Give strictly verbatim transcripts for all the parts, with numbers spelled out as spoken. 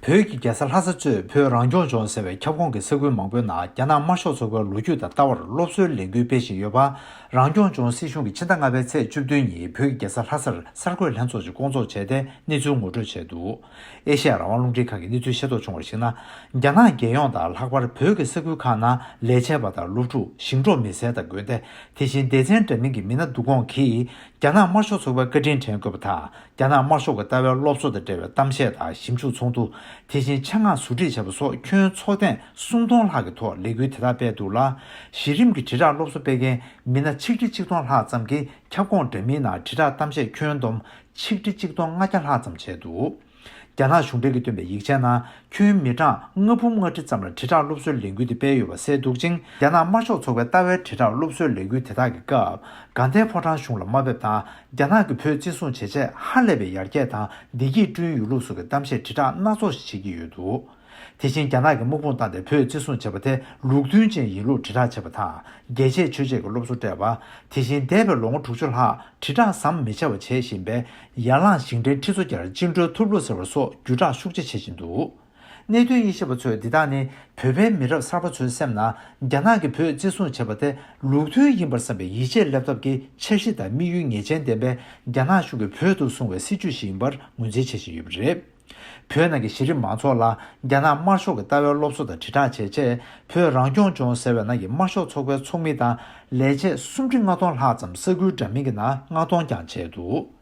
བོད་ཀྱི་རྒྱལ་ས་ལྷ་ས་གཙོས་བོད་རང་སྐྱོང་ལྗོངས་ཟེར་བའི་ཁྱབ་ཁོངས་ཀྱི་ས་ཁུལ་མང་པོའི་ནང་རྒྱ་ནག་དམར་ཤོག་ཚོགས་པའི་ལོ་རྒྱུས་དང་ལྟ་བར་སློབ་གསོའི་ལས་འགུལ་སྤེལ་བཞིན་ཡོད་པ། རང་སྐྱོང་ལྗོངས་སྲིད་གཞུང་གིས་ཕྱི་ཟླ་ལྔ་པའི་ཚེས་བཅུ་བདུན་ཉིན་བོད་ཀྱི་རྒྱལ་ས་ལྷ་སར་གསར་འགོད་ལྷན་ཚོགས་ཤིག་བསྐོང་ཚོགས་བྱས་ཏེ་གནས་ཚུལ་ངོ་སྤྲོད་བྱས་འདུག། ཨེ་ཤེ་ཡ་རང་དབང་རླུང་འཕྲིན་ཁང་གིས་གནས་ཚུལ་ཤེས་རྟོགས་བྱུང་བར་གཞིགས་ན། རྒྱ་ནག་རྒྱལ་ཡོངས་དང་ལྷག་པར་བོད་ཀྱི་ས་ཁུལ་ཁག་ནང་ལས་བྱེད་པ་དང་སློབ་ཕྲུག་ཞིང་འབྲོག་མི་སེར་དང་དགོན་སྡེ། དེ་བཞིན་སྡེ་ཚན་འདྲ་མིན་གྱི་མི་སྣ་བསྡུ་སྐོང་གིས་རྒྱ་ནག་དམར་ཤོག་ཚོགས་པའི་བཀའ་དྲིན་དྲན་དགོས་པ་དང་། རྒྱ་ནག་དམར་ཤོག་གི་ལྟ་བའི་སློབ་གསོ་དང་འབྲེལ་བའི་གཏམ་བཤད་དང་ཞིབ་འཇུག་ཚོགས་འདུ། དེ་བཞིན་ཆེད་མངགས་ཟུར་ཁྲིད་བྱས་པ་སོགས་ཁྱོན་ཚོགས་ཐེངས་སུམ་སྟོང་ལྷག་གི་ཐོག་ལས་འགུལ་དེ་དག་སྤེལ་འདུག་ལ། གཞི་རིམ་གྱི་དྲིལ་བསྒྲགས་སློབ་གསོ་སྤེལ་མཁན་མི་སྣ་ཆིག་ཁྲི་ཆིག་སྟོང་ལྷག་ཙམ་གྱིས་ཁྱབ་ཁོངས་འདྲ་མིན་ནང་དྲིལ་བསྒྲགས་གཏམ་བཤད་ཁྱོན་བསྡོམས་ཆིག་ཁྲི་ཆིག་སྟོང་ལྔ་བརྒྱ་ལྷག་ཙམ་བྱས་འདུག། རྒྱ་ནག་གཞུང་འབྲེལ་གྱིས་བཏོན་པའི་ཡིག་ཆའི་ནང་ཁྱོན་མི་གྲངས་ལྔ་འབུམ་ལྔ་ཁྲི་ཙམ་ལ་དྲིལ་བསྒྲགས་སློབ་གསོའི་ལས་འགུལ་དེ་སྤེལ་ཡོད་པ་གསལ་འདུག་ཅིང་། རྒྱ་ནག་དམར་ཤོག་ཚོགས་པའི་ལྟ་བའི་དྲིལ་བསྒྲགས་སློབ་གསོའི་ལས་འགུལ་དེ་དག་གི་སྐབས་དགའ་ལྡན་ཕོ་བྲང་གཞུང་ལ་དམའ་འབེབས་དང་། རྒྱ་ནག་གིས་བོད་བཙན་བཟུང་བྱེད་ཆེད་ཧ་ལས་པའི་ཡར་རྒྱས་དང་བདེ་སྐྱིད་བསྐྲུན་ཡོད་ལུགས་སོགས་ཀྱི་གཏམ་བཤད་དྲིལ་བསྒྲགས་སྣ་ཚོགས་ཤིག་བྱེད་ཀྱི་ཡོད་འདུག། དེ་བཞིན་རྒྱ་ནག་གིས་དམག་དཔུང་བཏང་སྟེ་བོད་བཙན་བཟུང་བྱས་པ་དེ་ལུགས་མཐུན་ཅན་ཡིན་ལུགས་དྲིལ་བསྒྲགས་བྱས་པ་དང་། རྒྱལ་གཅེས་ཆོས་གཅེས་ཀྱི་སློབ་གསོ་སྤྲད་པ། དེ་བཞིན་འདས་པའི་ལོ་ངོ་དྲུག་ཅུ་ལྷག་དྲིལ་བསྒྲགས་ཟམ་མི་ཆད་པར་བྱེད་བཞིན་པས། ཡར་ལངས་ཞིང་བྲན་ཁྲི་ཚོ་བརྒྱར་བཅིངས་འགྲོལ་ཐུབ་ལུགས་ཟེར་བ་སོགས་བརྒྱུད་བསྒྲགས་ཤུགས་ཆེ་བྱེད་བཞིན་འདུག། གནད་དོན་དབྱེ་ཞིབ་པ་ཚོས་འདི་དག་ནི་བོད་པའི་མི་རབས་གསར་པ་ཚོའི་སེམས་ནང་རྒྱ་ནག་གིས་བོད་བཙན་བཟུང་བྱས་པ་དེ་ལུགས་མཐུན་ཡིན་པར་བསམ་པའི་ཡིད་ཆེས་སླེབས་ཐབས་ཀྱི་འཆར་གཞི་དང་དམིགས་ཡུལ་ངེས་ཅན་ལྡན་པའི་རྒྱ་ནག་གཞུང་གིས་བོད་དུ་བཟུང་བའི་སྲིད་བྱུས་ཤིག་ཡིན་པར་ངོས་འཛིན་བྱེད་བཞིན་ཡོད་པ་རེད། བོད་ནང་གི་གཞི་རིམ་མང་ཚོགས་ལ་རྒྱ་ནག་དམར་ཤོག་གི་ལྟ་བའི་སློབ་གསོ་དང་དྲིལ་བསྒྲགས་བྱས་རྗེས། བོད་རང་སྐྱོང་ལྗོངས་ཟེར་བའི་ནང་གི་དམར་ཤོག་ཚོགས་པའི་ཚོགས་མི་དང་ལས་བྱེད་སུམ་ཁྲི་ལྔ་སྟོང་ལྷག་ཙམ་ས་ཁུལ་འདྲ་མིན་གྱི་ནང་མངགས་གཏོང་ཀྱང་བྱས་འདུག།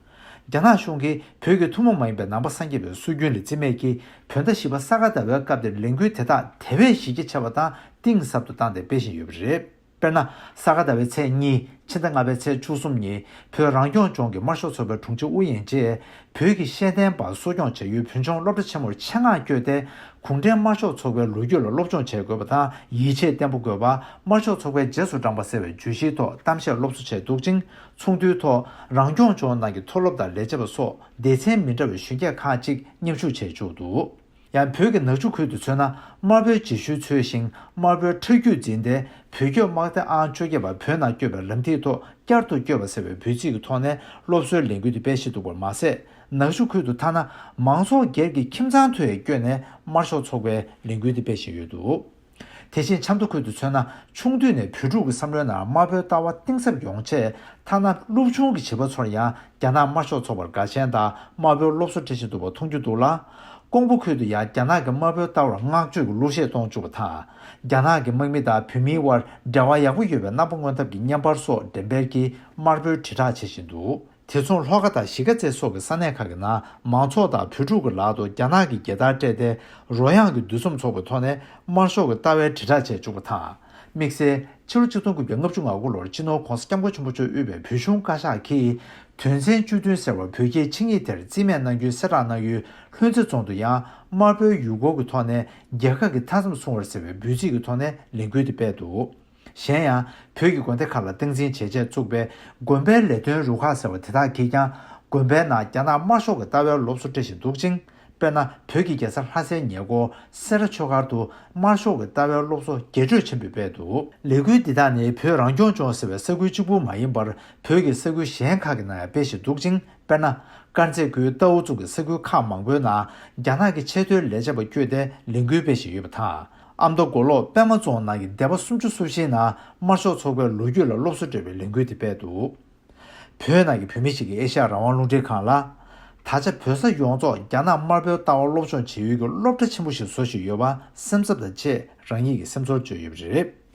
རྒྱ་ནག་གཞུང་གིས་བོད་ཀྱི་ཐུན་མོང་མ་ཡིན་པའི་ནང་པ་སངས་རྒྱས་པའི་སྲོལ་རྒྱུན་ལ་རྩིས་མེད་ཀྱིས། བོད་ཟླ་བཞི་པ་ས་ག་ཟླ་བའི་སྐབས་དེར་ལས་འགུལ་དེ་དག་དེ་བས་གཞི་རྒྱ་ཆེ་བ་དང་གཏིང་ཟབ་ཏུ་བཏང་སྟེ་སྤེལ་བཞིན་ཡོད་པ་རེད། དཔེར་ན། ས་ག་ཟླ་བའི་ཚེས་གཉིས། ཕྱི་ཟླ་ལྔ་པའི་ཚེས་བཅུ་གསུམ་ཉིན། བོད་རང་སྐྱོང་ལྗོངས་ཀྱི་དམར་ཤོག་ཚོགས་པའི་དྲུང་ཆེ་ཨུ་ཡོན་གྱིས། བོད་ཀྱི་ཤེས་ལྡན་པ་གསོ་སྐྱོང་བྱ་ཡུལ་བོད་ལྗོངས་སློབ་གྲྭ་ཆེན་མོར་ཆེད་མངགས་བསྐྱོད་དེ། གུང་ཁྲན་དམར་ཤོག་ཚོགས་པའི་ལོ་རྒྱུས་ལ་སློབ་སྦྱོང་བྱེད་དགོས་པ་དང་། ཡིད་ཆེས་བརྟན་པོ་དགོས་པ། དམར་ཤོག་ཚོགས་པའི་རྗེས་སུ་འབྲངས་པ་ཟེར་བའི་བརྗོད་གཞིའི་ཐོག་གཏམ་བཤད་སློབ་གསོ་བྱས་འདུག་ཅིང་། ཚོགས་འདུའི་ཐོག་རང་སྐྱོང་ལྗོངས་ནང་གི་མཐོ་སློབ་དང་ལས་བྱེད་པ་སོགས་སྡེ་ཚན་མི་འདྲ་བའི་གཞོན་སྐྱེས་ཁག་ཅིག་མཉམ་ཞུགས་བྱས་བཅུག་འདུག། ཡང་བོད་ཀྱི་ནག་ཆུ་ཁུལ་དུ་མཚོན་ན། དམར་པོའི་རྗེས་ཤུལ་འཚོལ་ཞིང་དམར་པོའི་ཁྲག་རྒྱུད་འཛིན་ཏེ། བོད་སྐྱོབ་དམག་སྡེ་ཨང་བཅོ་བརྒྱད་པ་བོད་ནང་བསྐྱོད་པའི་ལམ་ཐིག་ཐོག་བསྐྱར་དུ་བསྐྱོད་པ་ཟེར་བའི་འབོད་ཚིག་གི་ཐོག་ནས་སློབ་གསོའི་ལས་འགུལ་དེ་སྤེལ་བཞིན་འདུག་པར་མ་ཟད། ནག་ཆུ་ཁུལ་དུ་ཐ་ན་མང་ཚོགས་སྒེར་གྱི་ཁྱིམ་ཚང་དུ་ཡང་བསྐྱོད་ནས་དམར་ཤོག་ཚོགས་པའི་ལས་འགུལ་དེ་སྤེལ་བཞིན་ཡོད་འདུག། དེ་བཞིན་ཆབ་མདོ་ཁུལ་དུ་མཚོན་ན། ཆུང་དུས་ནས་བོད་ཕྲུག་གི་བསམ་བློའི་ནང་དམར་པོའི་ལྟ་བ་གཏིང་ཟབ་ཡོང་ཆེད། ཐ་ན་སློབ་ཆུང་གི་བྱིས་པ་ཚོར་ཡང་རྒྱ་ནག་དམར་ཤོག་ཚོགས་པར་དགའ་ཞེན་དང་དམར་པོའི་སློབ་གསོ་སྤྲད་བཞིན་འདུག་པ་མཐོང་རྒྱུ་འདུག་ལ། ཀོང་པོ་ཁུལ་དུ་ཡང་རྒྱ་ནག་གི་དམར་པོའི་ལྟ་བར་བསྔགས་བརྗོད་ཀྱི་གླུ་གཞས་གཏོང་བཅུག་པ་དང་། རྒྱ་ནག་གི་དམག་མི་དང་བོད་མིའི་དབར་འབྲེལ་བ་ཡག་པོ་ཡོད་པའི་རྣམ་པ་མངོན་ཐབས་ཀྱི་བརྙན་པར་སོགས་འགྲེམས་སྤེལ་གྱིས་དམར་པོའི་དྲིལ་བསྒྲགས་བྱེད་བཞིན་འདུག། དེ་མཚུངས་ལྷོ་ཁ་དང་གཞིས་ཀ་རྩེ་སོགས་ཀྱི་ས་གནས་ཁག་གི་ནང་མང་ཚོགས་དང་བོད་ཕྲུག་གི་ལག་ཏུ་རྒྱ་ནག་གི་རྒྱལ་དར་སྤྲས་ཏེ། རོལ་དབྱངས་ཀྱི་འདུ་འཛོམས་ཚོགས་པའི་ཐོག་ནས་དམར་ཤོག་གི་ལྟ་བའི་དྲིལ་བསྒྲགས་བྱས་བཅུག་པ་དང་། དམིགས་བསལ་ཕྱི་ལོ་ཆིག་སྟོང་དགུ་བརྒྱ་ལྔ་བཅུ་ང་དགུ་ལོར་སྤྱི་ནོར་༧གོང་ས་༧སྐྱབས་མགོན་ཆེན་པོ་མཆོག་དབུས་པའི་བོད་གཞུང་བཀའ་ཤག་གིས། དོན་ཚན་བཅུ་བདུན་ཟེར་བ་བོད་རྒྱའི་ཆིངས་ཡིག་དེར་རྩིས་མེད་གནང་རྒྱུའི་གསལ་བསྒྲགས་གནང་ཡུལ་ལྷུན་རྩེ་རྫོང་དུ་ཡང་དམར་པོའི་ཡུལ་སྐོར་གྱི་ཐོག་ནས་རྒྱལ་ཁབ་ཀྱི་མཐའ་མཚམས་སྲུང་བར་ཟེར་བའི་འབོད་ཚིག་གི་ཐོག་ནས་ལས་འགུལ་དེ་སྤེལ་འདུག། གཞན་ཡང་། བོད་ཀྱི་དགོན་སྡེ་ཁག་ལ་སྟངས་འཛིན་བྱེད་ཆེད་བཙུགས་པའི་དགོན་པའི་ལས་དོན་རུ་ཁག་ཟེར་བ་དེ་དག་གིས་ཀྱང་དགོན་པའི་ནང་རྒྱ་ནག་དམར་ཤོག་གི་ལྟ་བའི་སློབ་གསོ་སྤྲད་བཞིན་འདུག་ཅིང་། དཔེར་ན། བོད་ཀྱི་རྒྱལ་ས་ལྷ་སའི་ཉེ་འཁོར་སེ་ར་ཆོས་སྒར་དུ་དམར་ཤོག་གི་ལྟ་བའི་སློབ་གསོ་རྒྱས་སྤྲོས་ཆེན་པོས་སྤེལ་འདུག། ལས་འགུལ་འདི་དག་ནི་བོད་རང་སྐྱོང་ལྗོངས་ཟེར་བའི་ས་ཁུལ་གཅིག་པུ་མ་ཡིན་པར། བོད་ཀྱི་ས་ཁུལ་གཞན་ཁག་གི་ནང་ཡང་སྤེལ་བཞིན་འདུག་ཅིང་། དཔེར་ན། དཀར་མཛེས་ཁུལ་རྟའུ་ཚུགས་ཀྱི་ས་ཁུལ་ཁག་མང་པོའི་ནང་རྒྱ་ནག་གི་ཆེས་མཐོའི་ལས་བྱེད་པ་བསྐྱོད་དེ་ལས་འགུལ་སྤེལ་བཞིན་ཡོད་པ་དང་། ཨ་མདོ་མགོ་ལོག་པད་མ་རྫོང་ནང་གི་སྡེ་པ་སུམ་ཅུ་སོ་བཞིའི་ནང་དམར་ཤོག་ཚོགས་པའི་ལོ་རྒྱུས་ལ་སློབ་གསོ་སྤྲད་པའི་ལས་འགུལ་དེ་སྤེལ་འདུག། བོད་ནང་གི་བོད་མི་ཞིག་གིས་ཨེ་ཤ་ཡ་རང་དབང་རླུང་འཕྲིན་ཁང་ལ། ད་ཆ་བོད་ས་ཡོངས་རྫོགས་རྒྱ་ནག་དམར་པོའི་ལྟ་བ་སློབ་སྦྱོང་བྱེད་ཡུལ་གྱི་སློབ་གྲྭ་ཆེན་པོ་ཞིག་བཟོ་བཞིན་ཡོད་པ་སེམས་འཚབ་དང་བཅས་རང་ཉིད་ཀྱི་སེམས་ཚོར་བརྗོད་ཡོད་པ་རེད།